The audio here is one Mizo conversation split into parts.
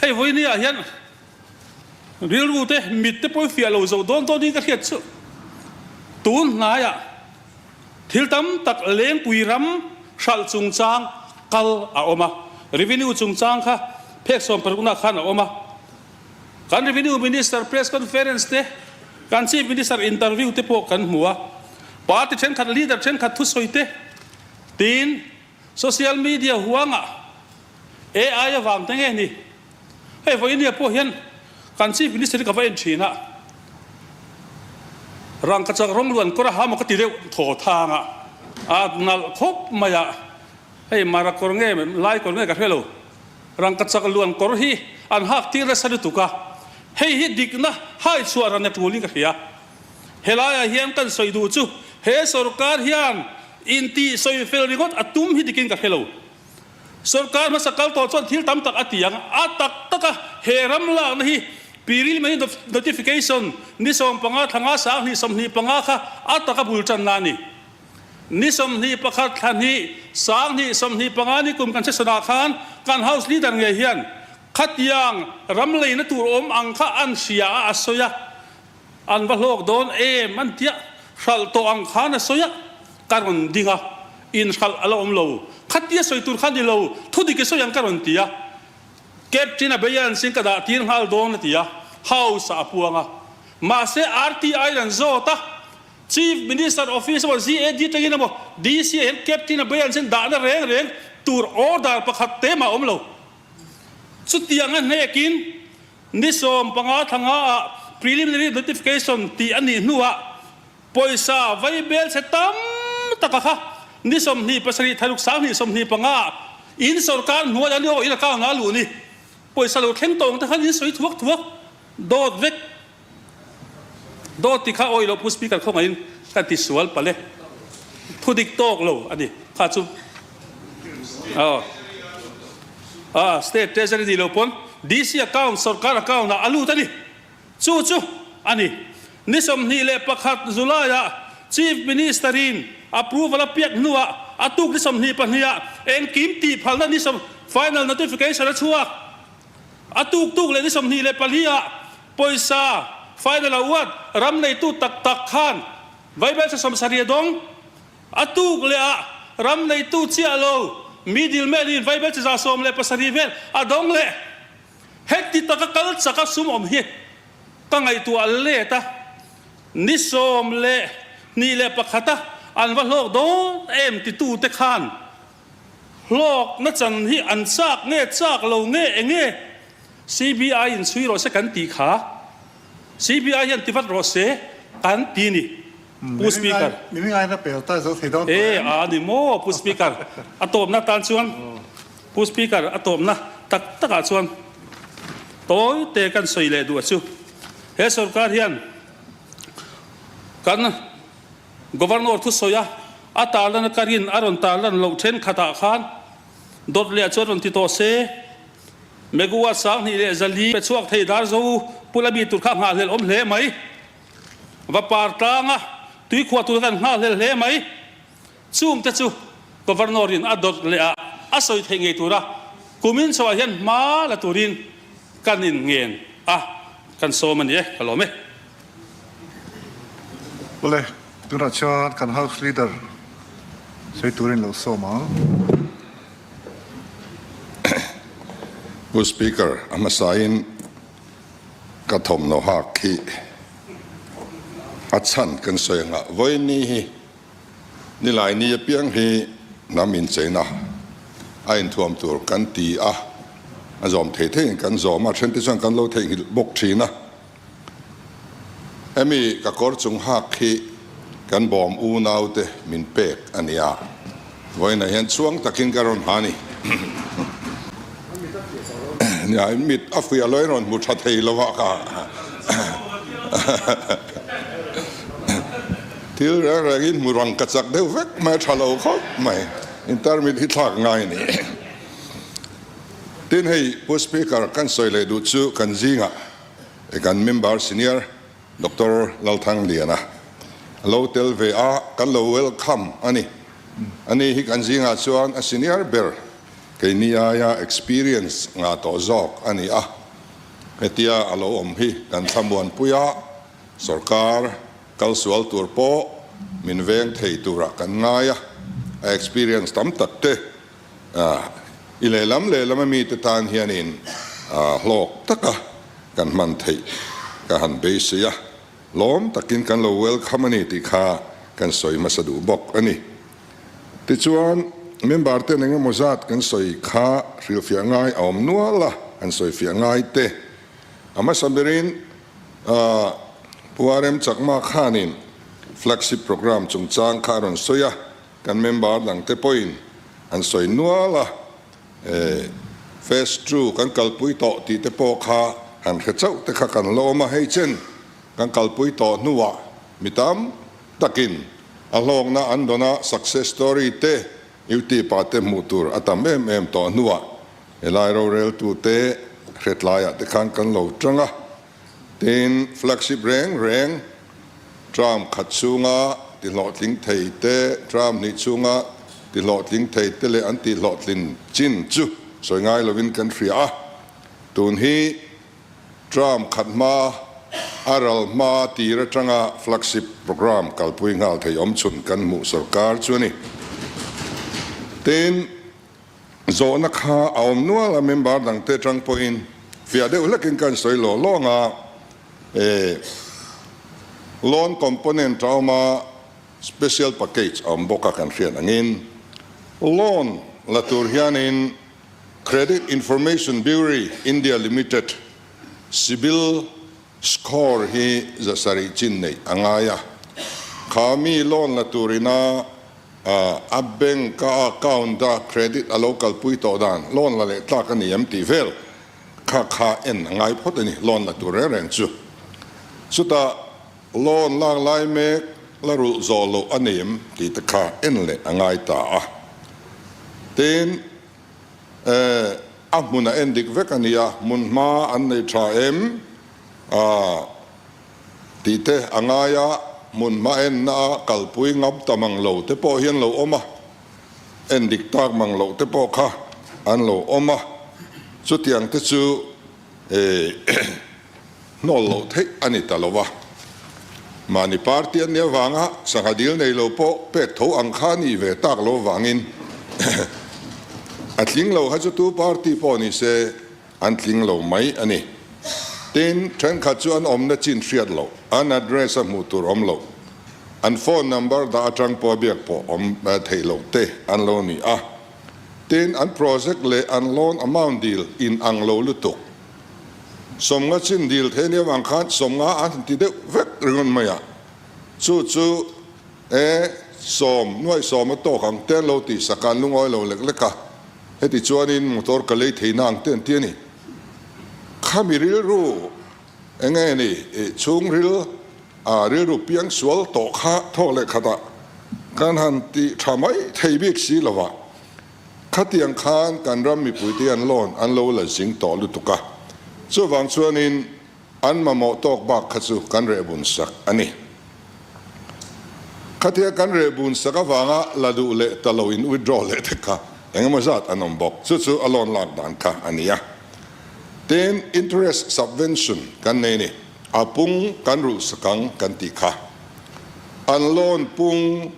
Hei vawiini ah hian rilru te, mit te pawh i fiah lo zo dawn dawn in ka hriat chu. Tun hnaiah thil tam tak Lengpui ram hralh chungchang kal a awm a, Revenue chungchang kha phek sawmparukna khan a awm a. Kan Revenue Minister press conference te, kan Chief Minister interview te pawh kan hmu a. Party thenkhat leader thenkhat thusawi te tiin social media huangah AI avang te nge ni? Hei vawinia pawh hian kan Chief Minister hi ka va en thin a, rangkachak rawng luan kawr a ha maw ka ti deuh thaw thang a, a nalh khawp mai a, hei mara kawr nge lai kawr nge ka hre lo. Rangkachak luan kawr hi an hak tir nasa lutuk a, hei hi dikna hai chhuah ran a tulin ka hria. Helaiah hian kan sawi duh chu he sorkar hian intih sawi fel ringawt a tum hi dikin ka hre lo. Sorkar hmasa kal tawh chuan thil tam tak a ti ang. A tak taka he ram lakna hi preliminary notification ni 15 thla nga 2025 kha a taka bul tanna a ni. Ni 21 thla hnih 2025 ni kum kan session-ah khan kan House Leader ngei hian khatiang ram leina tur awm ang kha an hria a a sawi a, an va hlawk dawn em an tia hralh tawh ang khan a sawi a, ka rawn ding a, inhralh a la awm lo, khatia sawi tur kha ni lo, thudik i sawi ang ka rawn ti a, Captain Abeyance in ka dah tir nghal dawn a ti a, House-ah a puang a, mahse RTI an zawt a. Chief Minister Office emaw GAD atangin emaw DC ah hian Captain a Bayan sin dahna reng reng tur order pakhat te mah a awm lo. Chutiang a hnekin ni 15 thla nga ah preliminary notification tih a nih hnuah pawisa vai bel chhe tam tak a kha ni 27 tharuk 2025 ah in sorkar hnuai a ni aw in account ah a luh ni pawisa lo thleng tawh ang te khan in sawi thuak thuak dawt vek. Dawt ti kha awih loh Pu Speaker khawngaihin ka ti sual palh e. Thu dik tawk lo a ni kha chu. Aw. Ah, State Treasury ni lo pawn DC account, sorkar account ah a lut a ni. Chu chu a ni. Ni 21 July ah Chief Minister in approval a piak hnuah a tuk ni 22 ah engkim tih phalna ni sawm final notification a chhuak. A tuk tuk leh ni 24 ah Pawisa final a uat ram neitu tak tak khan Vaibel 70 a dawng. A tuk leh ah ram neitu chiah lo middle man in Vaibel 117 vel a dawng leh. Heti taka kal chak a sum awm hi ka ngaihtuah let a, ni 21 a an va hlawk dawn em titute khan Hlawkna chan hi an chak nge chak lo nge enge CBI in chhui rawh se kan tih kha CBI hian ti vat rawh se kan ti ni Pu Speaker. Miming ai na pel ta zo thei dawn tawh em? E a ni maw Pu Speaker a tawpna tan chuan Pu Speaker a tawpna tak tak ah chuan tawi te kan sawi leh duh a chu he sorkar hian kan Governor thusawi a, a tarlan a karin a rawn tarlan loh thenkhatah khan dawt leh chuan rawn ti tawh se. Megawatt 2400 pe chhuak thei dar zo Pu Lami tur kha nghahhlelh awm hle mai. Va par tlanga tuikhuah tur khan nghahhlelh hle mai. Chungte chu Governor in a dawt leh a, a sawi theih ngei tura kumin chhoah hian hma la turin kan in ngen a, kan sawm a ni e, ka lawm e. Awle, tunah chuan kan House Leader sawi turin lo sawm ang. Pu Speaker, a hmasain ka thawmhnaw hak hi a chhan kan sawi ang a, vawiin hi Nilai ni apiang hi hnam incheina a inthuam tur kan ti a, a zawm thei theiin kan zawm a, then te chuan kan lo theihnghilh bawk thin a. Hemi ka kawr chung hak hi kan bawm unaute min pek a ni a, vawiinah hian chhuang takin ka rawn ha a ni. Nia, mit a fuih a lo in rawn hmu tha thei lo a ka. Thil reng rengin hmu rang ka chak deuh vek mai a tha lo khawp mai. Intermit hi thlak ngai a ni. Tin hei Pu Speaker kan sawi leh duh chu kan zingah kan member senior Doctor Lalthangliana a lo tel ve a, kan lo welcome a ni. Ani hi kan zingah chuan a senior ber keini aia experience ngah tawh zawk a ni a. Hetia a lo awm hi kan thlamuanpui a, sorkar kal sual tur pawh min veng thei turah kan ngai a, a experience tam tak te i lehlam lehlam a mite tan hianin hlawk taka kan hman theih ka han beisei a, lawm takin kan lo welcome a ni tih kha kan sawi hmasa duh bawk a ni. Tichuan, member ten engemaw zat kan sawi kha hrilhfiah ngai a awm nual a, an sawifiah ngai te. A hmasa berin Pu RM Chakma khanin flagship programme chungchang kha a rawn sawi a, kan member dangte pawhin an sawi nual a, phase ii kan kalpui tawh tih te pawh kha han hre chauh te kha kan la awm a, hei chen kan kalpui tawh hnuah mi tam takin a hlawkna an dawn a, success story te YouTube ah te hmuh tur a tam em em tawh hnuah helai roreltute hretlaiah te khan kan lo tang a, tin flagship reng reng term khat chhunga tihlawhtling thei te, term hnih chhunga tihlawhtling thei te leh an tihhlawhtlin chin chu sawi ngai lovin kan hria a, tun hi Term khat hma, a ral hma tir atanga flagship programme kalpui nghal thei awm chhun kan hmuh sorkar chu a ni. Tin, zawhna kha a awm nual a, member dangte atang pawhin fiah deuh hlekin kan sawi law lawng a, e loan component a awm a, special package a awm bawk a kan hriat angin loan la tur hianin Credit Information Bureau India Limited CIBIL score hi zasarih chin neih a ngai a, kha mi loan la turina a bank a account a credit a lo kalpui tawh dan loan la leh tlak a ni em tih vel kha kha en a ngai phawt a ni loan la tur reng reng chu. Chutah loan lak lai mek la rulh zawh loh a ni em tih te kha en leh a ngai ta a. Tin, a hmun a en dik vek a nia, hmun hma an nei tha em tih te a ngai a, hmun hma enna a kalpui ngam ta mang lo te pawh hi an lo awm a, en dik tak mang loh te pawh kha an lo awm a, chutiang te chu Hnawl loh theih a ni ta lo a. Mahni party an nih avanga sangha dil nei lo pawh pek tho ang kha a nih ve tak lo avangin a tling lo kha chu tu party pawh ni se an tling lo mai a ni. Tin, thenkhat chu an awmna chin hriat loh, an address a hmuh tur awm loh, an phone number dah atang pawh a biak pawh awm theih loh te an lo ni a. Tin, an project leh an loan amount dil in ang lo lutuk. Sawmnga chin dil thei nia vang khan sawmnga an han ti deuh vek ringawt mai a, chu chu e sawm nuaih sawm a tawk ang te an lo tih sak a, an lungawi lo lek lek a, heti chuanin motor ka lei thei na ang te an ti a ni. Khami rilru eng nge ni chhungril a rilru piang sual tawh kha thawk leh khatah kan han ti tha mai thei bik si lo a. Khatiang khan kan ram mipuite hian loan an lo la zing tawh lutuk a, chuvang chuanin an mamawh tawk bak kha chu kan reh bun sak a ni. Khatia kan reh bun sak avanga la duh leh ta lo in withdraw leh te kha engemaw zat an awm bawk, chu chu a loan lak dan kha a ni a. Tin, interest subvention kan nei ni, a pung kan rulh sak ang kan tih kha. An loan pung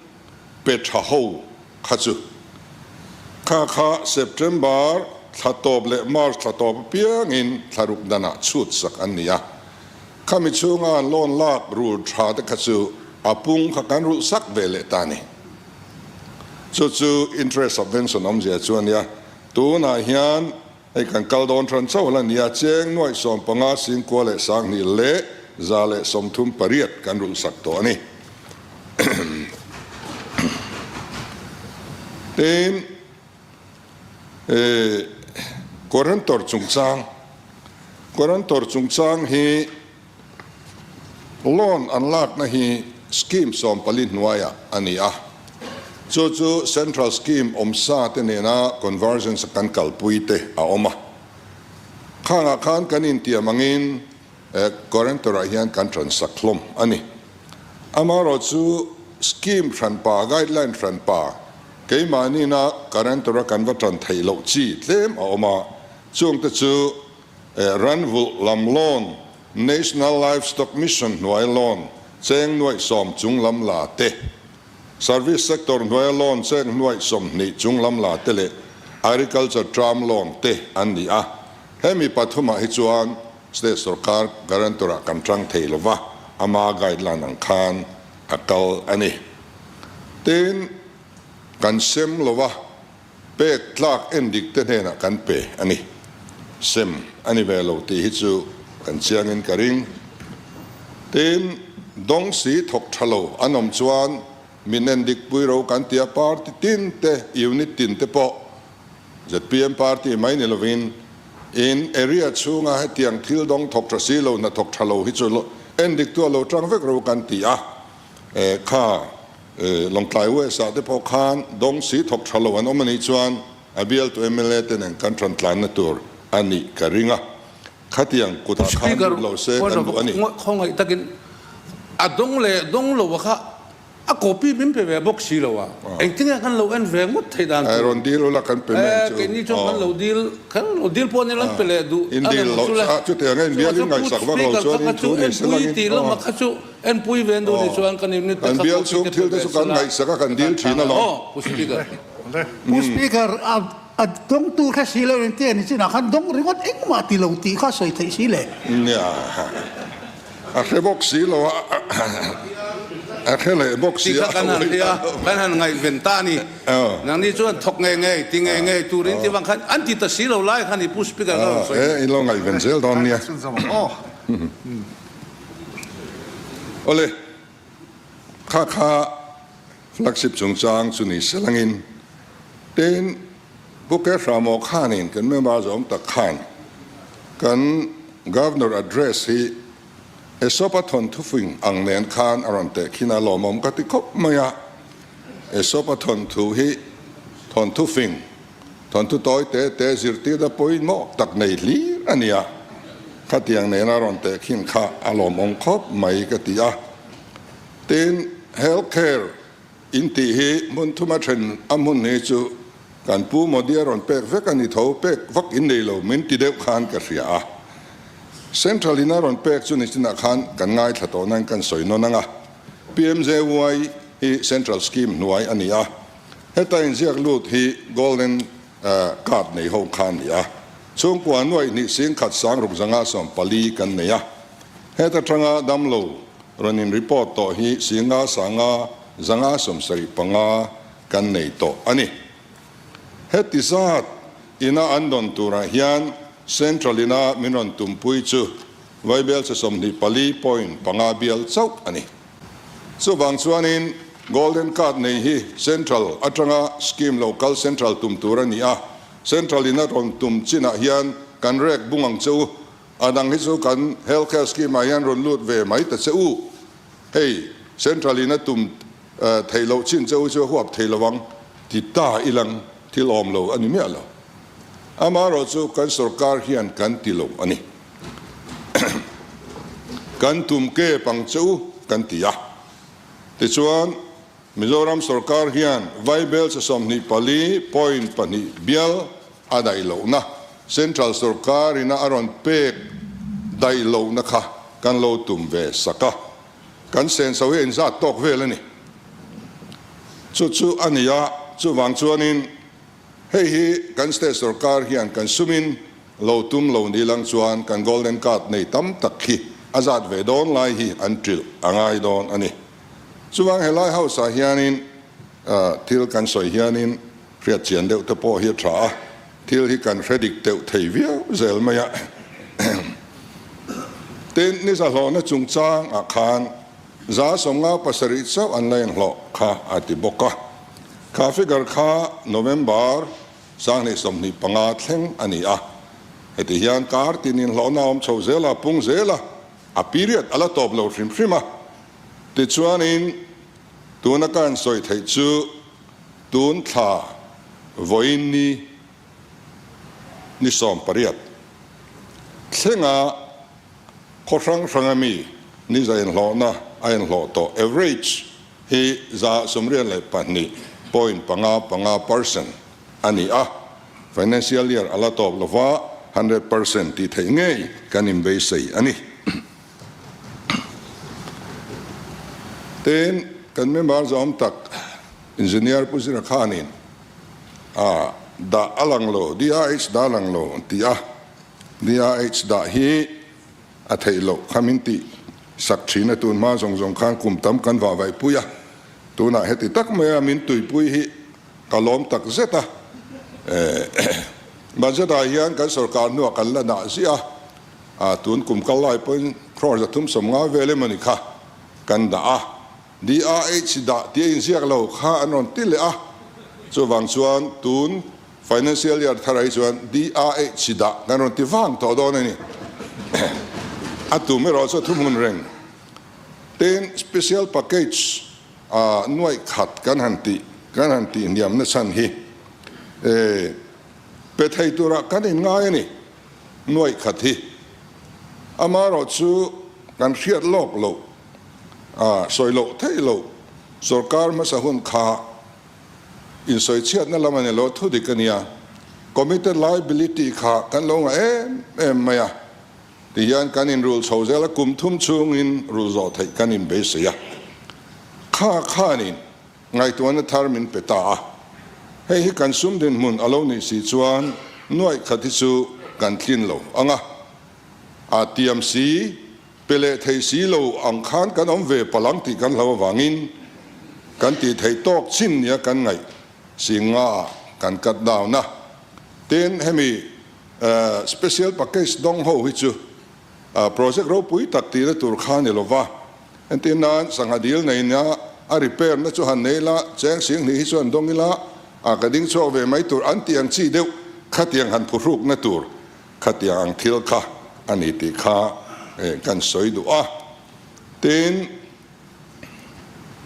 pe tha ho kha chu kha kha September thla tawp leh March thla tawp apiangin thla ruk danah chhut sak an ni a. Khami chhunga an loan lak rul tha te kha chu a pung kha kan rulh sak ve leh ta a ni. Chu chu interest subvention awmzia chu a nia. Tunah hian hei kan kal dawn hran chauh la nia, cheng nuaih 15 singkua leh 2000 leh 138 kan rulh sak tawh a ni. Tin, Guarantor chungchang, Guarantor chungchang hi loan an lakna hi scheme 14 hnuaiah a ni a, chu chu central scheme awmsa te nena convergence kan kalpui te a awm a. Khangah khan kan intiam angin Guarantor-ah hian kan transak hlawm a ni. Amaherawh chu scheme hranpa, guideline hranpa, keimahni ina guarantor-a kan va tan theih loh chi tlem a awm a, chungte chu. Ranvulh lam loan, National Livestock Mission hnuai loan cheng nuaih sawm chung lam la te, Service sector hnuaia loan cheng nuaih 20 chung lam la te leh Agriculture term loan te an ni a. Hemi pathumah hi chuan State sorkar guarantor ah kan tang thei lova, ama guideline ang khan a kal a ni. Tin, kan sem lova. Pek tlak endik te hnenah kan pe a ni. Sem a ni ve lo tih hi chu kan chiangin ka ring. Tin, dawng si thawk tha lo an awm chuan min endik pui ro kan tia party tin te, unit tin te pawh zpm party mai ni lovin in area chhunga hetiang thil dawng thawk tha si lo, hnathawk tha lo hi chu endik tu a lo tang vek ro kan ti a. Kha Lawngtlai West ah te pawh khan dawng si thawk tha lo an awm a nih chuan a bialtu mla te nen kan ṭan tlanna tur a nih ka ring a, khatiang kutah khan Speaker lut lo se point kan of duh a ni. khawngaih takin a dawng leh dawng lo a kha a copy min pe ve bawk si lo a, engtin nge kan lo en ve ngawt theih dan Rawn chu? dil ula kan pe mai ang chu. Keini chuan kan lo dil kher lo, dil pawh ni lan pe leh duh In a dil rem loh chu le. a chutiang a in Chuvang bial in chuan Pu ngaihsak vak lo Speaker chuan kha in kha chu thu ni se enpui langin tih lamah kha chu Enpui ve nu ni chuan kan unit te Kan kha bial copy chhung te pe thil te ve chu kan sela ngaihsak a, kan kan dil thin chhang alawm. aw Pu Speaker. Pu Speaker, a dawngtu kha si lo in te ni chinah khan dawng ringawt engmah ti lo tih kha sawi theih si le. Nia, a hre bawk si lo a, a hre leh bawk si Tih a. kha kan han hria, kan han ngaihven ta a ni. Nangni chuan thawk ngei ngei, ti ngei ngei turin ti vang khan an ti ta si lo lai kha ni Pu Speaker ka rawn sawi. E, in lo ngaihven zel dawn nia. Awle, kha kha flagship chungchang chu ni selangin tin Pu Kehramaw khanin kan member zawm tak khan kan Governor address hi Aesop-a thawnthu fing ang nen khan a rawn tehkhin a, lawmawm ka ti khawp mai a. Aesop-a thawnthu hi thawnthu fing Thawnthu tawi te te zirtirna pawimawh tak nei hlir a ni a, khatiang nena rawn tehkhin kha a lawmawm khawp mai ka ti a. Tin, health care in tih hi hmun thuma then a hmun hi chu kan Pu Modi a rawn pek vek a ni tho, pek vak in nei lo min ti deuh khan ka hria a. Central in a rawn pek chu nichinah khan kan ngaithla tawh nain kan sawi nawn ang a, PMJY hi Central scheme hnuai a ni a, Heta inziak lut hi Golden Card nei ho kha a ni a, chhungkua nuaih hnih singkhat sangruk zanga 14 kan nei a. Heta tanga damlo rawn in report tawh hi singa sanga zanga 75 kan nei tawh a ni. Heti zat ina an dawn turah hian Central ina min rawn tumpui chu Vaibelchhe 24.5 bial chauh a ni. Chuvang chuanin Golden Card nei hi Central atanga scheme lo kal Central tum tur a ni a, Central in a rawn tum chinah hian kan rek bung ang che u, a dang hi chu kan Health Care Scheme ah hian rawn lut ve mai ta che u, hei Central in a tum theih loh chin che u chu a huap thei lo ang ti ta ilang thil awm lo a ni miah lo. Amaherawh chu kan sorkar hian kan ti lo a ni. Kan tum kep ang che u kan ti a. Tichuan, Mizoram sorkar hian Vaibel che 24.2 bial a daih lohna, Central sorkar ina a rawn pek daih lohna kha kan lo tum ve sak a. Kan senso hi a inzat tawk vel a ni. Chu chu a ni a, chuvang chuanin hei hi kan state sorkar hian kan sumin Lo tum lo ni lang chuan kan golden card nei tam tak khi a zat ve dawn lai hi an trilh a ngai dawn a ni. Chuvang helai house ah hianin thil kan sawi hianin hriat chian deuh te pawh hi a tha a, thil hi kan hre dik deuh thei viau zel mai a. Tin, ni zahlawhna chungchang ah khan 57 chauh an la inhlawh kha a ti bawk a. Kha figure kha November 2025 thleng a ni a, heti hian kar tinin hlawhna awm chho zel a, pung zel a, a period a la tawp lo hrim hrim a. Tichuanin tuna ka han sawi theih chu tun thla vawiin ni ni 18 thlenga khaw hrang hranga mi ni za inhlawhna a inhlawh tawh average hi 92.55 percent a ni a, financial year a la tawp lova. 100% tih theih ngei kan inbeisei a ni. Tin, kan member zawm tak Engineer Pu Zira Khanin a dah a lang lo, DRH dah a lang lo an ti a, DRH dah hi a theih loh kha min tih sak thin a, tun hma zawng zawng khan kum tam kan vah vaih pui a, tunah heti tak maia min tuipui hi ka lawm tak zet a, budget ah hian kan sorkar hnuah kan la dah ziah a, tun kum kal lai pawhin crore 350 vel emawni kha kan dah a, DRH dah tih a inziak lo kha an rawn ti leh a, chuvang chuan tun financial year thar ah hi chuan DRH dah kan rawn ti vang tawh dawn a ni. A tum erawh chu a thuhmun reng. Tin, special package a nuaih khat kan han tih kan han tih hniam na chhan hi e pe thei turah kan inngai a ni nuaih khat hi. Amaherawh chu kan hriat lawk loh a sawi loh theih loh sorkar hmasa hun kha insawi chhiatna lam a ni lo thu dik a nia. Committed liability kha kan lo ngah em em mai a. Ti hian kan inrul chho zel a, kum thum chhungin rul zawh theih kan inbeisei a. Kha khanin ngaihtuahna thar min pe ta a. Hei hi kan sum dinhmun a lo nih si chuan nuaih khat hi chu kan tlin lo ang a. A tiam si, pe leh thei si lo ang khan kan awm ve palh ang tih kan hlau avangin kan tih theih tawk chin nia kan ngaih si nga kan cut down a. Tin, hemi Special package dawng ho hi chu project ropui tak tihna tur kha a ni lova, entir nan sangha dil neina a repair na chu han nei la, cheng sing hnih hi chu an dawng ila, a ka ding chhuak ve mai tur an tih ang chi deuh khatiang han phuhrukna tur khatiang ang thil kha a ni tih kha kan sawi duh a. Tin.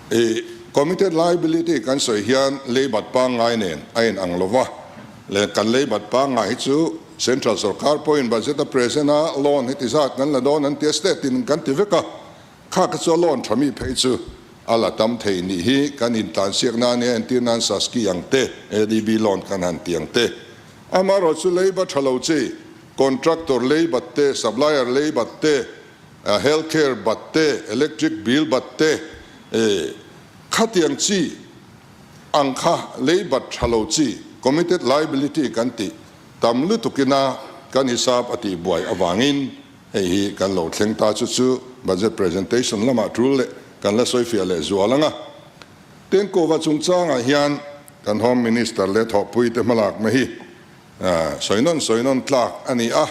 I committed liability kan sawi hian leibat pangngai nen a in ang lova, leh kan leibat pangngai hi chu Central sorkar pawhin budget a present a, loan heti zat kan la dawn an ti a, state in kan ti vek a, kha kha chu a loan tha mi phei chu a la tam thei nih hi kan intlansiak na ania entir nan Saski ang te, ADB loan kan han ti ang te. Amaherawhchu chu leiba tha lo chi, contractor leibat te, supplier leibat te, Health care bat te, electric bill bat te, khatiang chi ang kha lei bat tha lo chi, committed liability kan tih tam lutukina kan hisap a tih buai avangin hei hi kan lo thleng ta chu chu budget presentation lamah tul leh kan la sawifiah leh zual ang a. Tengkova chungchangah hian kan Home Minister leh thawhpuite hmalakna hi sawi nawn sawi nawn tlak a ni a.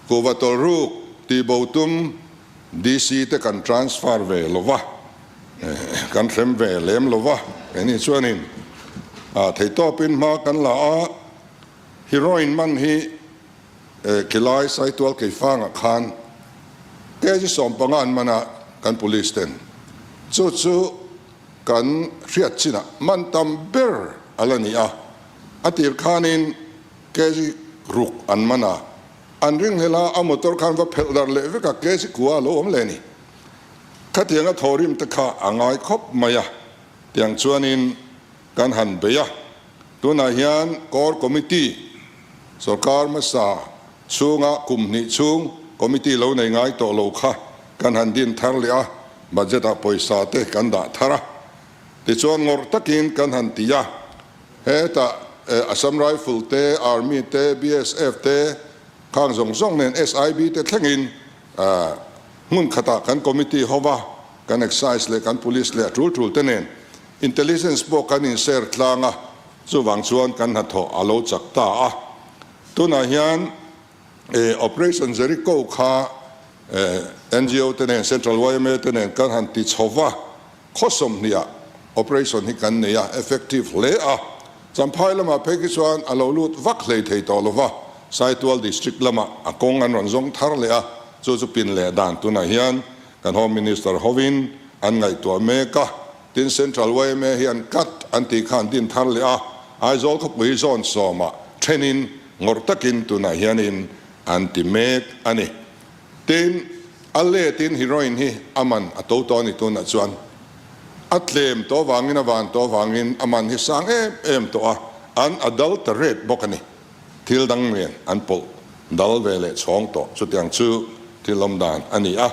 Kuhva tawlhruk tihbo tum DC te kan transfer ve lo va, kan hrem ve lem lo va, keini chuanin theihtawpin hma kan la a, heroin man hi khilai Saitual Keifangah khan kg 15 an man a kan police ten chu chu kan hriat chinah man tam ber a la ni a, a tir khanin Kg ruk an man a, an ringhlel a, a motor khan va phelh darh leh vek a, kg kua a lo awm leh a ni. Khatianga thawhrim te kha a ngai khawp mai a, tiang chuanin kan han bei a. Tunah hian Core Committee sorkar hmasa chhunga kum hnih chhung committee lo nei ngai tawh lo kha kan han din thar leh a, budget ah pawisa te kan dah thar a. Tichuan ngawrh takin kan han ti a. Hetah Assam Rifle te, Army te, BSF te, khang zawng zawng nen SIB te thlengin hmun khatah kan committee hova kan Excise leh kan Police leh a tul tul te nen Intelligence pawh kan in share tlang a, chuvang chuan kan hnathawh a lo chak ta a. Tunah hian Operation Jericho kha NGO te nen Central yma te nen kan han ti chho va, Khaw 20 ah operation hi kan nei a, effective hle a. Champhai lamah phei khi chuan a lo lut vak hlei thei tawh lova, Saitual District lamah a kawng an rawn zawng thar leh a, chu chu pin leh dan tunah hian kan Home Minister hovin an ngaihtuah mek a. Tin, Central yma hian cut an tih kha an din thar leh a, Aizawl khawpui zawn sawmah thenin ngawrh takin tunah hianin an ti mek a ni. Tin, a letin heroin hi a man a to tawh a ni tunah chuan a tlem tawh avangin a van tawh avangin a man hi sang em em tawh a, an adulterate bawk a ni. Thil dang nen an pawlh. dal ve leh chhawng tawh. Chutiang chu thil awm dan a ni a.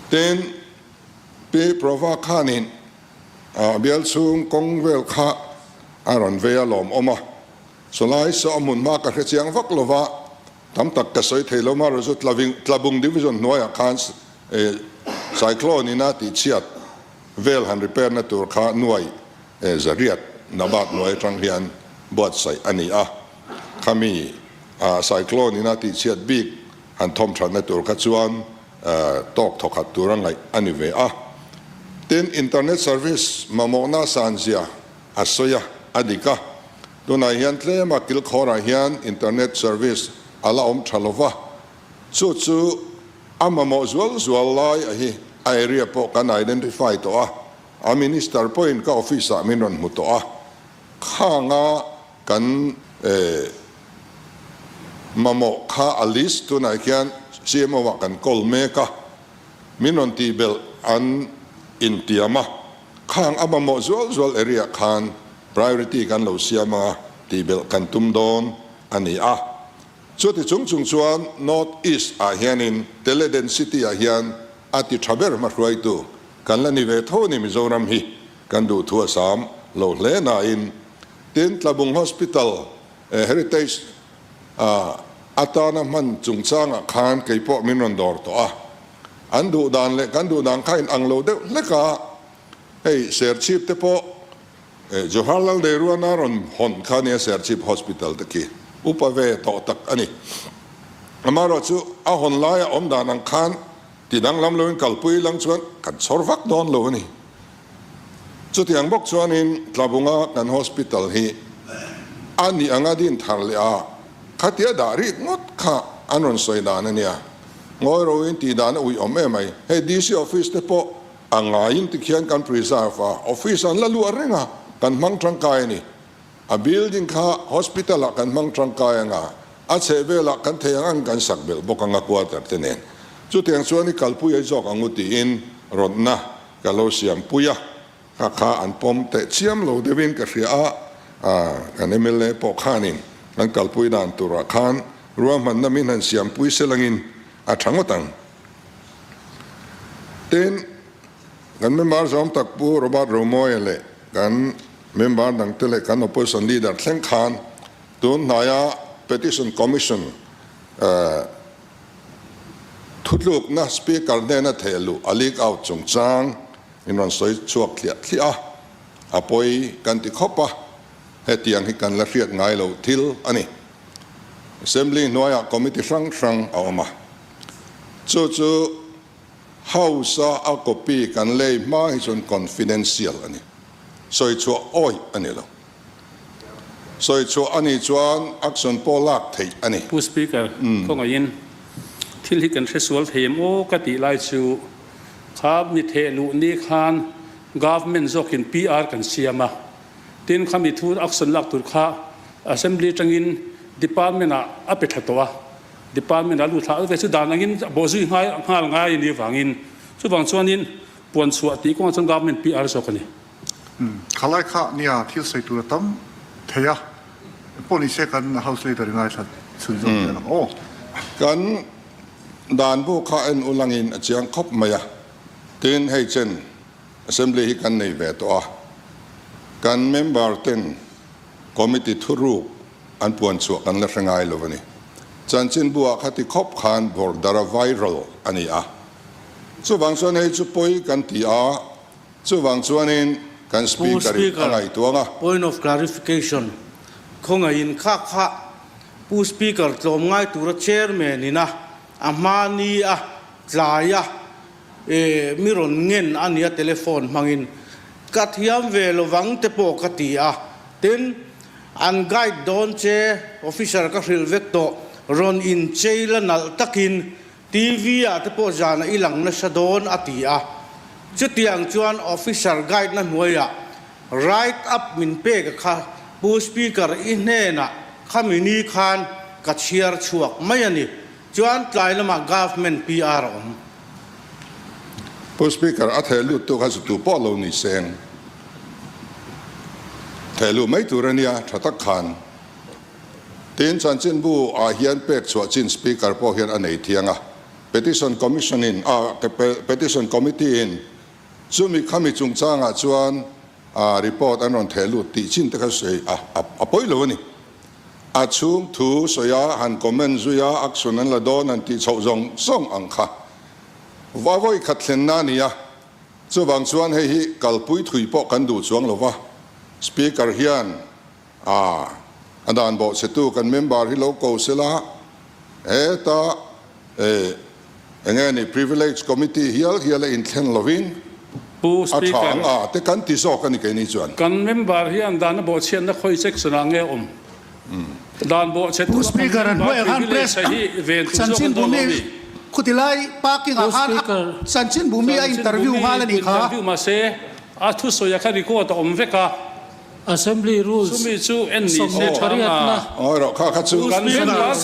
Tin, Pi Prova khanin a bial chhung kawng vel kha a rawn vei a lawmawm a. Chulai saw a hmun hma ka hre chiang vak lova, tam tak ka sawi thei lo marawh chu Tlabung Division hnuaiah khan Cyclone in a tihchhiat vel han repair na tur kha nuai zariat Nabat hnuai atang hian buatsaih a ni a. Khami Cyclone in a tihchhiat bik han thawm thatna tur kha chuan tawk thawkhat tur a ngaih a ni ve a. Tin, internet service mamawhna sanzia a sawi a, a dik a. Tunah hian tlema kilkhawrah hian internet service a la awm tha lova, chu chu a mamawh zual zual lai a hi a area pawh kan identify tawh a, a minister pawhin ka office ah min rawn hmu tawh a, khanga kan mamawh kha a list tunah khian CMO ah kan call mek a, min rawn tihbelh an intiam a. Khang a mamawh zual zual area khan priority kan lo siam anga tihbelh kan tum dawn a ni a. Chuti chung chung chuan North East ah hianin tele density ah hian a ti tha ber hmahruaitu kan la ni ve tho a ni Mizoram hi kan duh thu a sam lo hle nain tin Tlabung Hospital Heritage atana hman chungchangah khan keipawh min rawn dawr tawh a. An duh dan leh kan duh dan kha in ang lo deuh hlek a, hei Serchhip te pawh Jawaharlal Nehru a rawn hawn kha nia Serchhip Hospital te khi upa ve tawh tak a ni. Amaherawh chu a hawn laia awm dan ang khan ti danglam loin kalpui lang chuan kan chhawr vak dawn lo a ni. Chutiang bawk chuanin Tlabunga kan hospital hi a nih anga din thar leh a, khatia dah rik ngawt kha an rawn sawi dan a nia. Ngawi roin tih dan a uih awm em mai. Hei DC office te pawh a ngaiin tikhian kan preserve a, office an la luah reng a, kan hmang tangkai a ni. A building kha hospital ah kan hmang tangkai anga, a chheh velah kan thei ang ang kan sak belh bawk anga quarter te nen. Chutiang chuan i kalpui ai zawk ang u tiin rawtna ka lo siam pui a, kha kha an pawm teh chiam lo deuhin ka hria a, kan mla pawh khanin kan kalpui dan turah khan Ruahmanna min han siampui selangin a tha ngawt ang. Tin, kan member zawm tak Pu Robert Romawia leh kan member dangte leh kan opposition leader thleng khan tun hnaia Petition Commission thutlukna Speaker hnena thehluh a leak out chungchang in rawn sawi chhuak thliah thliah a, a pawi kan ti khawp a, hetiang hi kan la hriat ngai lo thil a ni. Assembly hnuaiah committee hrang hrang a awm a, chu chu House-a a copy kan lei hma hi chuan confidential a ni, sawi chhuah awih a ni lo. Sawi chhuah a nih chuan action pawh lak theih a ni. Pu Speaker, khawngaihin thil hi kan hre sual thei em aw ka tih lai chu kha mi theh luh ni khan Government zawkin PR kan siam a, Tin, khami thu action lak tur kha Assembly atangin Department ah a pe thla tawh a, Department ah a lut thla ve chu dan angin a bawhzui nghal nghal ngai a nih avangin chuvang chuanin puan chhuah tih kawngah chuan Government PR zawk a ni. Khalai kha nia thil sawi tur a tam thei a, pawh ni se kan House Leader i ngaithla chhun zawk zel ang aw. Kan dan bu kha en ulangin a chiang khawp mai a, tin hei chen Assembly hi kan nei ve tawh a, kan member ten committee thuruk an puan chhuah kan la hre ngai lo a ni. Chanchinbu ah khati khawp khan bawrdara viral a ni a, chuvang chuan hei chu pawi kan ti a, chuvang chuanin kan Pu Speaker in a Speaker, ngaihtuang a. Point of clarification, khawngaihin kha kha Pu Speaker tlawmngai tura Chairman ina a hmani a tlai a, E, mi rawn ngen a nia telephone hmangin ka thiam ve lovang te pawh ka ti a, tin, an guide dawn che officer ka hrilh vek tawh, rawn in chei la nalh takin TV ah te pawh zana i lang nasa dawn a ti a, chutiang chuan officer guide na hnuaiah write up min pek a kha Pu Speaker i hnenah khami ni khan ka chhiar chhuak mai a ni. Chuan tlai lamah Government PR a awm. Pu Speaker, a theh lut tu kha zu tu pawh lo ni seng. Theh luh mai tur a nia, tha tak khan. Tin, chanchinbu ah hian pek chhuah chin Speaker pawh hian a nei thiang a, Petition Commission in a Petition Committee in chumi khami chungchangah chuan report an rawn theh lut tih chin te kha sawi a a pawi lo a ni. A chhung thu sawi a, han comment zui a, action an la dawn han tih chhoh zawng zawng ang kha va vawi khat thlenna a ni a. Chuvang chuan hei hi kalpui thui pawh kan duh chuang lo va, Speaker hian A, a dan bawhchhetu kan member hi lo ko sela, heta e enge ni Privilege Committee hial hial a inthlen lovin Pu a tha Speaker. ang a te kan ti zawk a ni keini chuan. Kan member hian dan a bawhchhiatna khawi section ah nge awm? Dan bawhchhetu Pu a kan Speaker an member hnuaiah khan privilege press a hi ven tur zawk an dawn lo chanchinbumi mi? khutilai parking ah Pu khan a Speaker. chanchinbumi a interview Chanchinbumi nghal a nih kha. interview mahse a thusawi ah kha record a awm vek a. Assembly Rules Chumi chu en ni se 80na. Awi rawh kha kha chu. Kan member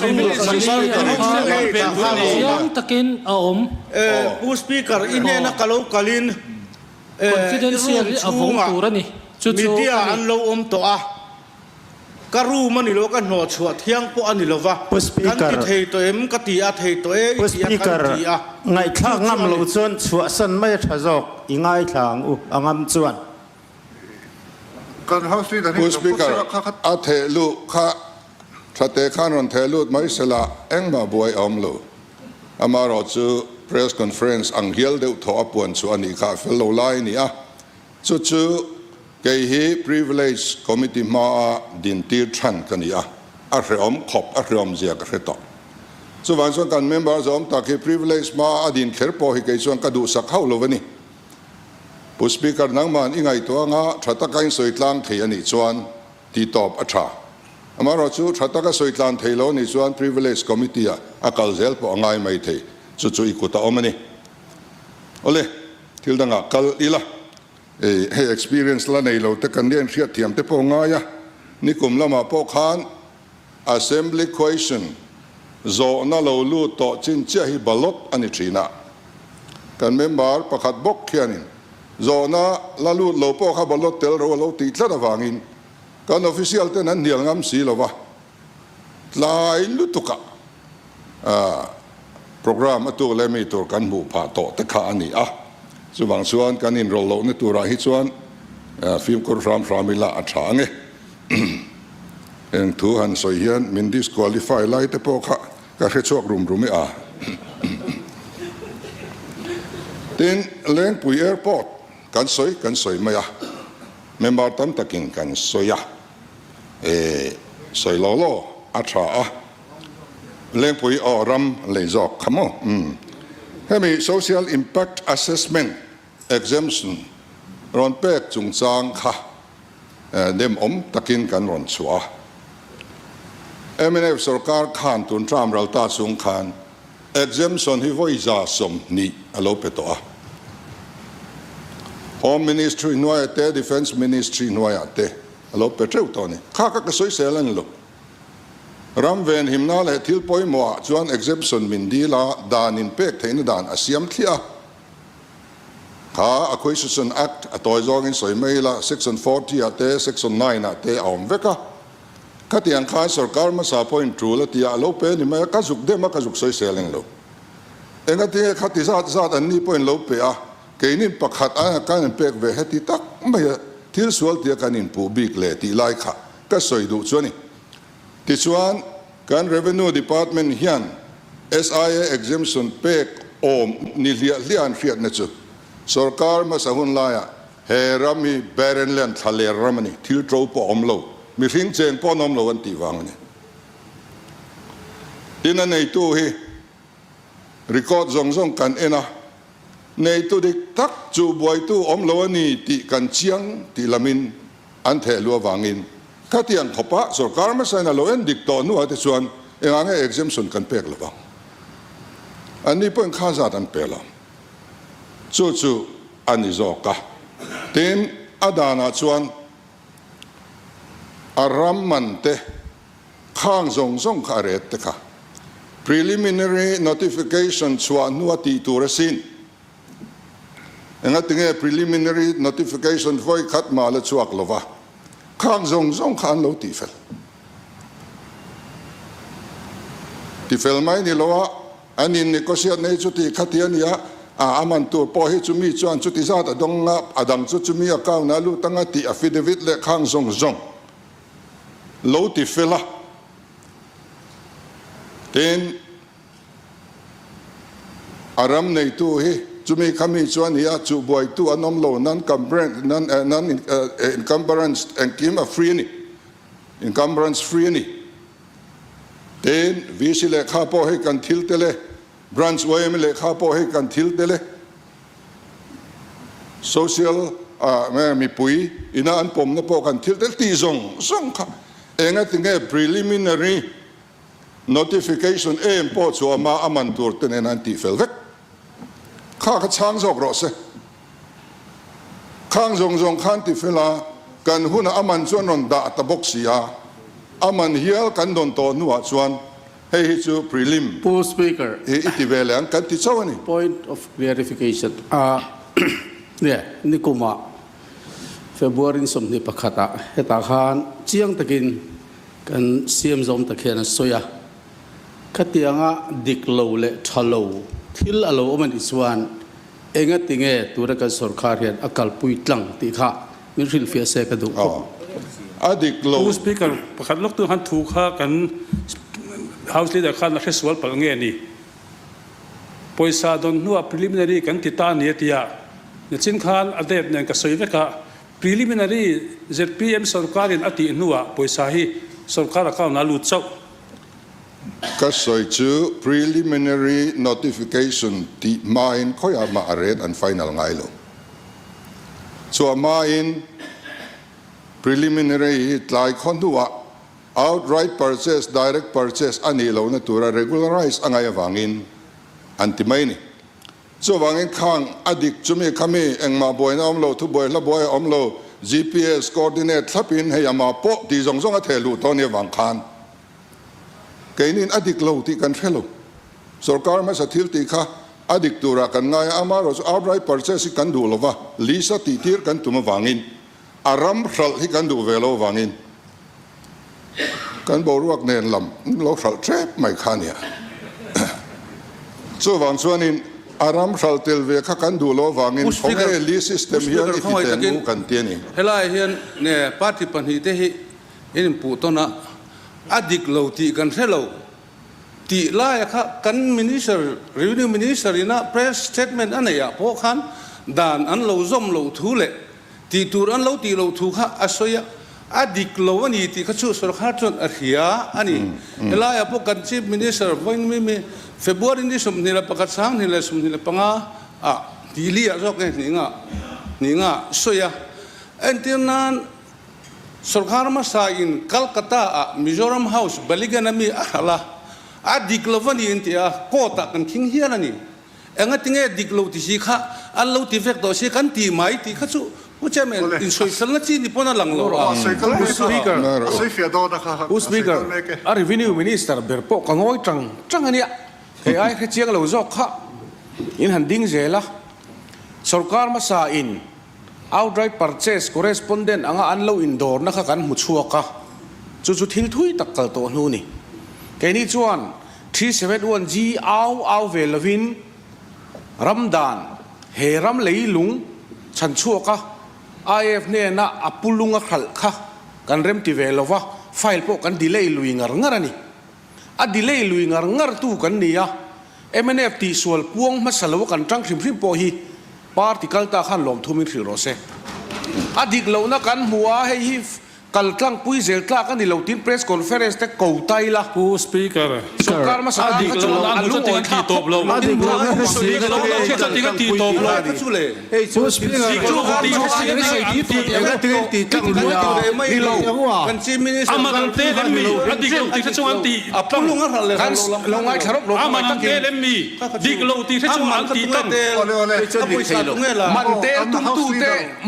Chiang takin a awm. Pu Speaker, i hnena ka lo kalin i Confidential room hi a vawng chhungah tur a ni. Chu chu media a ni. an lo awm tawh a, ka room a ni lo, ka hnawh chhuah thiang pawh a ni lo va, Pu kan Speaker. ti thei tawh em ka ti a, thei tawh e Pu i ti a, kan Speaker, ti a. ngaihthlak Chu chu ngam a lo ni. chuan chhuahsan mai a tha zawk, i ngaithla ang u, a ngam chuan. Kan House Leader hi Pu lo phawt Speaker, sela kha kha. a theh luh kha tha te khan rawn theh lut mai sela engmah buai a awm lo. Amaherawh chu Press Conference ang hial deuh thawh a puan chu a nih kha a fel lo lai a ni a. Chu chu kei hi Privilege Committee hmaa dintir than ka ni a, a hrehawm khawp, a hrehawm zia ka hre tawh. Chuvang chuan kan member zawm tak hi Privilege hmaa a din kher pawh hi kei chuan ka duhsak hauh lo a ni. Pu Speaker, nangman i ngaihtuah anga tha taka in sawi tlang thei a nih chuan tih tawp a tha. Amaherawhchu tha taka sawi tlan thei lo a nih chuan Privilege Committee ah a kal zel pawh a ngai mai thei. Chu chu i kut a awm a ni. Awle, thil dangah kal ila. Ei, hei experience la nei lo te kan nia inhriat thiam te pawh ngai a. Nikum lamah pawh khan Assembly Question zawhna lo lut tawh chin chiah hi ballot a ni thin a. Kan member pakhat bawk khianin zawhna la lut lo pawh kha ballot tel ro a lo tih tlat avangin kan official ten an hnial ngam si lo va, tlai lutukah programme a tuk leh mi tur kan hmuh phah tawh te kha a ni a. Chuvang chuan kan inrawlh lohna turah hi chuan fimkhur hram hram ila a tha ang e. Eng thu han sawi hian min disqualify lai te pawh kha ka hre chhuak rum rum e a. Tin, Lengpui Airport kan sawi kan sawi mai a, member tam takin kan sawi a, e sawi lo law a tha a, Lengpui aw ram lei zawk kha maw? Umm. Hemi Social Impact Assessment Exemption rawn pek chungchang kha dem awm takin kan rawn chhuah a. Mnf sorkar khan tun term ral ta chung khan exemption hi vawi 120 a lo pe tawh a. Home Ministry hnuaiah te, Defence Ministry hnuaiah te a lo pe teuh tawh a ni. Kha kha ka sawisel a ni lo. Ram venhimna leh thil pawimawhah chuan exemption min dil a, dan inpek theihna dan a siam thliah a. Kha Acquisition Act a tawi zawngin sawi mai ila, Section 40 ah te, Section 9 ah te a awm vek a. Khatiang khan sorkar hmasa pawhin tul a ti a, a lo pe ni mai a, ka zuk dem a, ka zuk sawisel eng lo. Engatinge khati zat zat an ni pawhin lo pe a, keinin pakhat aia kan inpek ve heti tak mai a, thil sual tia kan inpuh bik le tih lai kha ka sawi duh chu a ni. Tichuan, kan Revenue Department hian SIA exemption pek awm ni hliah hliah an hriatna chu sorkar hmasa hun laiah he ram hi barren land thla ler ram a ni, thil to pawh a awm lo, mihring cheng pawh an awm lo an tih vang a ni. Tin, a neitu hi record zawng zawng kan en a, neitu dik tak chu buaitu awm lo a ni tih kan chiang tih lamin An theh luh avangin khatiang khawpa sorkar hmasain a lo en dik tawh hnuah te chuan engah nge exemption kan pek lo vang? Anni pawhin kha zat an pe lo. Chu chu a ni zawk a. Tin, a danah chuan a ram man te khang zawng zawng kha a ret te kha preliminary notification chhuah hnua tih tur asin. Engatinge preliminary notification vawi khat mah la chhuak lova, khang zawng zawng kha an lo tih fel. Tifel mai ni lo a, an in negotiate nei chuti khati a nia, a a man tur pawh hi chumi chuan chuti zat a dawng a, a dang chu chumi account ah lut anga tih affidavit leh khang zawng zawng lo tifel a. Tin, a ram neitu hi chumi khami chu a ni a, chuhbuaitu an awm lo, non-encumbrance engkim a free a ni, encumbrance free a ni. Tin, VC lehkha pawh hei kan thil tel e, Branch yma lehkha pawh hei kan thil tel e, Social mipui ina an pawmna pawh kan thil tel tih zawng zawng kha engatinge preliminary Notification em pawh chu ama a man tur te nen an tih fel vek. Kha kha chhang zawk rawh se. Khang zawng zawng khan ti fel a, kan hunah a man chu an rawn dah ta bawk si a, a man hial kan dawn tawh hnuah chuan hei hi chu prelim Pu Speaker. hi i ti ve leh ang kan ti chauh a ni. Point of clarification, a nge nikumah February ni 21 ah hetah khan chiang takin Kan siam zawm tak hian a sawi a, khatianga dik lo leh tha lo thil a lo awm a nih chuan engati nge tura kan sorkar hian a kalpui tlang tih kha min hrilhfiah se ka duh khawp. A dik lo. Pu Speaker, pakhat lawk tu khan thu kha kan House Leader khan a hre sual palh nge ni? Pawisa dawn hnuah preliminary kan ti ta ni a ti a, nichin khan a date nen ka sawi vek a, Preliminary zpm sorkarin a tih hnuah pawisa hi sorkar account ah lut chauh. Ka sawi chu preliminary notification tih hmain khawiah mah a rate an final ngai lo. Chhuah hmain preliminary hi tlai khaw hnuah outright purchase, direct purchase a nih lohna tura regularize a ngaih avangin an ti mai a ni. Chuvangin khang a dik chumi khami engmah buaina awm lo, thubuai hla buai a awm lo, GPS coordinate thlapin hei amah pawh tih zawng zawng a theh luh tawh nia vang khan keinin a dik lo tih kan hre lo. Sorkar hmasa thil tih kha a dik turah kan ngai a, amaherawhchu outright purchase hi kan duh lo va, lease a tih tir kan tum avangin a ram hralh hi kan duh ve lo avangin Kan boruak nen lam lo hralh tep mai kha nia. Chuvang chuanin a ram hralh tel ve kha kan duh lo avangin Pu Speaker, khawnge Lee Pu system hian Speaker i ti khawngaih ten takin u kan ti a ni. Helai hian nge party pahnihte hi in inpuh tawn a, a dik lo tih kan hre lo tih laia kha kan Minister, Revenue Minister ina press statement a neih ah pawh khan dan an lo zawm loh thu leh Tih tur an lo tih loh thu kha a sawi a, a dik lo a ni tih kha chu sorkar chuan a hria a ni. Helaiah pawh kan Chief Minister vawiin mi February ni 21 2025 ah Delhi ah zawk nge hnih nga hnih nga sawi a. Entir nan sorkar hmasa in Calcutta ah Mizoram House Baligan a mi a hralh a, a dik lo a ni an ti a, court ah kan khing hial a ni. Enga tinge dik lo ti si kha an lo ti vek tawh si kan ti mai tih kha chu Pu Chairman in sawifelna chi ni pawn a lang lo a. Pu Speaker, Pu Speaker, a Revenue Minister ber pawh ka ngawi tang tang a nia, hei ai hre chiang lo zawk kha in han ding zel a, sorkar hmasa in outright purchase correspondent anga an lo indawrna kha kan hmu chhuak a, chu chu thil thui tak kal tawh hnu ni. Keini chuan 371G au au ve lovin ram dan he ram lei lung chhan chhuak a IAF hnena a pu lung a hralh kha kan rem ti ve lova, file pawh kan delay lui ngar ngar a ni. A delay lui ngar ngar tu kan ni a, mnf tihsual puang hmasa lo a kan tang hrim hrim pawh hi party kal ta khan lawmthu min hrilh rawh se. A dik lohna kan hmu a, hei hi Kal tlangpui zel tlak a ni lo tin press conference te ko ta ila. Pu Speaker, Sorkar hmasa a tan dik kha chu lohna a a hmu lungawi chutin a thlak ti tawp khawp lo. lo tin A dik lohna hria chutin a ti tawp lo. Pu Speaker, Ni lo. A man te lem mi, a dik lo tih hre chung an ti tlang. Kan lo ngaithla rawp lo A khawngaih man takin. te lem mi, dik lo tih hre chung an ti tlang. Man tel tumtu te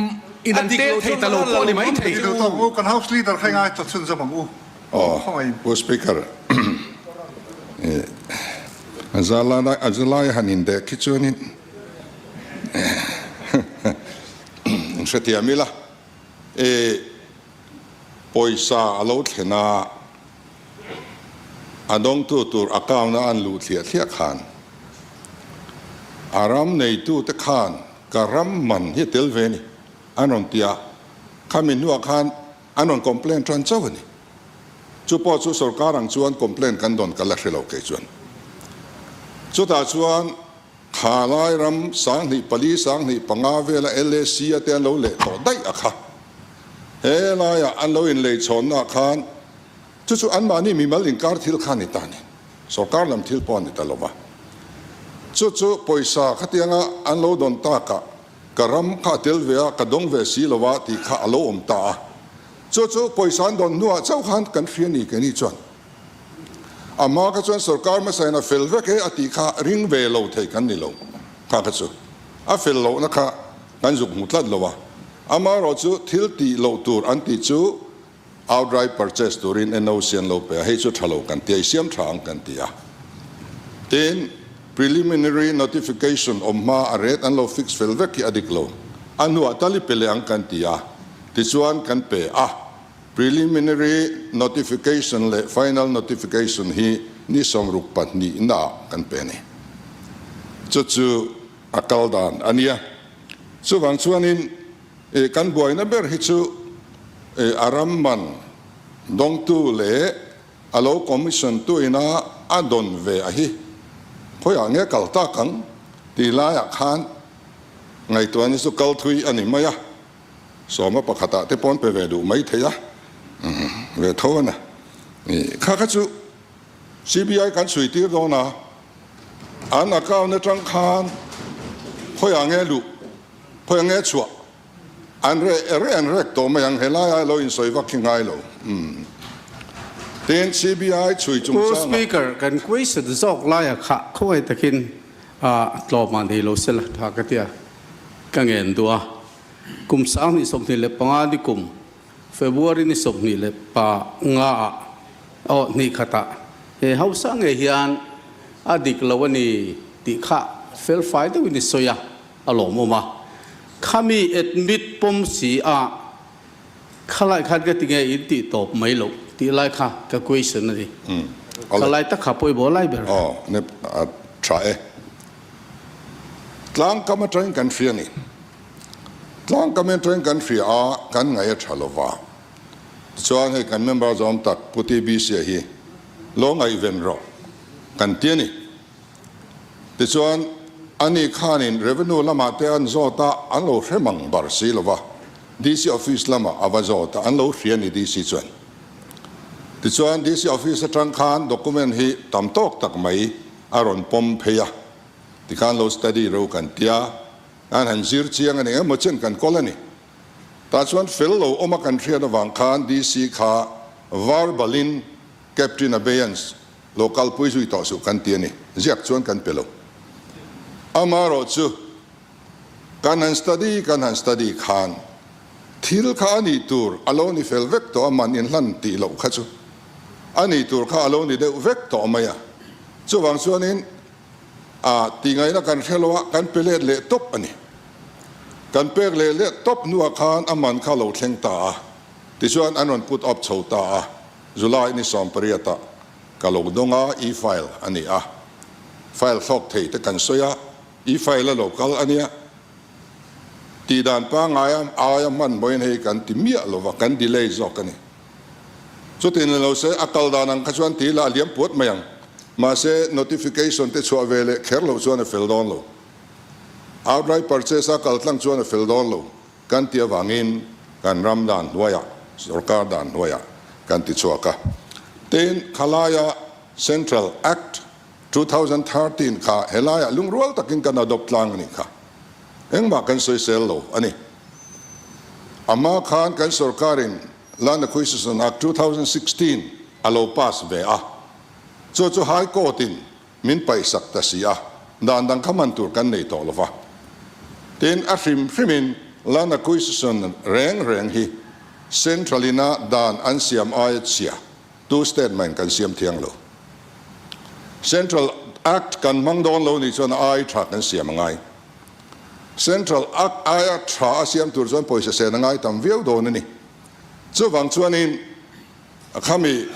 In an tel thei ta lo pawh ni mai thei. Duh tawk u, kan House Leader kha i ngai ta chhunzawm ang u. Aw, Khawngaih. Pu Speaker, a zalai a zalai han indeh khi chuanin in hrethiam ila, i pawisa a lo thlen a. A dawngtu tur account a an luh thliah thliah khan a ram neitute khan ka ram man hi a tel ve a ni an rawn ti a, khami hnuah khan an rawn complain tan chauh a ni. Chu pawh chu sorkar ang chuan complain kan dawn ka la hre lo kei chuan. Chutah chuan kha lai ram 2004, 2005 vela LAC a te an lo leh tawh daih a kha. He laiah an lo inleichhawnnaah khan Chu chu anmahni mimal inkar thil kha a ni ta a ni. Sorkar lam thil pawh a ni ta lo va. Chu chu pawisa khatianga an lo dawn takah ka ram kha a tel ve a, ka dawng ve si lo a tih kha a lo awm ta a. Chu chu pawisa an dawn hnuah chauh khan kan hria ni keini chuan. A hma kha chuan sorkar hmasa in a fel vek e a tih kha ring ve lo thei kan ni lo. Kha kha chu a fel lohna kha kan zuk hmu tlat lo a. Amaherawhchu thil tih loh tur an tih chu Outright purchase turin NOC an lo pe a, hei chu tha lo kan ti a, i siam tha ang kan ti a. Tin, preliminary notification awm hma a rate an lo fix fel vek hi a dik lo. A hnuah tal i pe leh ang kan ti a, tichuan kan pe a. Preliminary notification leh final notification hi ni 62 naah kan pe a ni. Chu chu a kal dan a nia. Chuvang chuanin Kan buaina ber hi chu a ram man dawngtu leh a lo commission tu ina a dawn ve a hi khawiah nge kal tak ang tih laiah khan ngaihtuahna chu kal thui a ni mai a, sawma pakhatah te pawn pe ve duh mai thei a, ve tho a na. Kha kha chu CBI kan chhui tir dawn a, an account atang khan khawiah nge luh Khawi nge chhuah an reh reh an rek tawh mai ang, helai ah lo insawi vak hi ngai lo. Umm. Tin, CBI chhui Pu chungchangah. Speaker, kan question zawk laia kha khawngaih takin tlawm ah nei lo sela tha ka tia ka ngen duh a. Kum 2025 ni kum February ni 25 ah aw hnih khatah he hausa ngei hian a dik lo a ni tih kha felfai deuhin i sawi a. A lawmawm a, khami admit pawm si a, khalai khan ka ti nge in tih tawp mai loh tih lai kha ka question a ni. Khalai tak kha pawimawh lai ber. Aw, ne a tha e. Tlangkam atangin kan hria a ni. Tlangkam atangin kan hria a, kan ngaih a tha lova. Tichuan hei kan member zawm tak Pu TBC-a hi lo ngaihven rawh kan ti a ni. Tichuan, ani khanin Revenue lamah te an zawt a, an lo hre mang bar si lo va, DC Office lamah a va zawt a, an lo hria a ni DC chuan. Tichuan, DC Office atang khan document hi tam tawk tak mai a rawn pawm phei a, tikhan lo study ro kan tia, an han zir chiang a ni emaw chen kan kawl a ni. Tah chuan fel lo awm a kan hriat avang khan DC kha verbalin Captain Abeyance Lo kalpui zui tawh suh kan ti a ni. Ziak chuan kan pe lo. Amaherawh chu kan han study kan han study khan thil kha a nih tur a lo ni fel vek tawh a, man inhlan tih loh kha chu a nih tur kha a lo ni deuh vek tawh mai a. Chuvang chuanin a tihngaihna kan hre lo a, kan pe let leh tawp a ni. Kan pek leh leh tawp hnuah khan a man kha a lo thleng ta a, tichuan an rawn put up chho ta a. July ni 18 ah ka lo dawng a, e-file a ni a, file thlawk thei te kan sawi a, e-file a lo kal a nia, tih dan pangngai a aia hman mawiin hei kan ti miah lo va, kan delay zawk a ni. Chutin ni lo se a kal dan ang kha chuan ti ila a liam puat mai ang, mahse notification te chhuah ve leh kher loh chuan a fel dawn lo. Outright purchase a kal tlang chuan a fel dawn lo. Kan ti avangin kan ram dan hnuaiah, sorkar dan hnuaiah kan ti chhuak a. Tin, khalaia Central Act 2013 kha helaiah lungrual takin kan adopt tlang a nih kha. Engmah kan sawisel lo a ni. A hma khan kan sorkarin Land Acquisition Act 2016 a lo pass ve a. Chu chu High Court-in Min paihsak ta si a, dan dang kha man tur kan nei tawh lo va. Tin, a hrim hrimin Land Acquisition reng reng hi Central ina dan an siam aia chhia tu state main kan siam thiang lo. Central Act kan hmang dawn lo nih chuan a ai tha kan siam a ngai. Central Act aia tha a siam tur chuan pawisa sen a ngai tam viau dawn a ni. Chuvang chuanin a khami.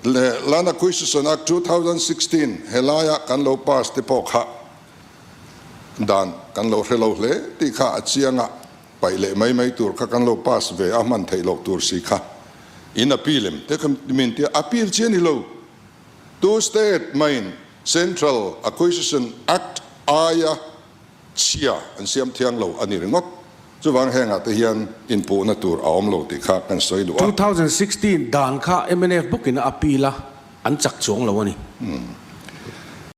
Leh Land Acquisition Act 2016 helaia kan lo pass te pawh kha dan kan lo hre lo hle tih kha a chiang a, paih leh mai mai tur kha kan lo pass ve a hman theih loh tur si kha in appeal em te kha min tia appeal chi a ni lo. Tu state maiin Central Acquisition Act aia chhia an siam thiang lo a ni ringawt. Chuvang hengah te hian inpuhna tur a awm lo tih kha kan sawi duh a. 2016 dan kha mnf bawkin a appeal a, an chak chuang lo a ni.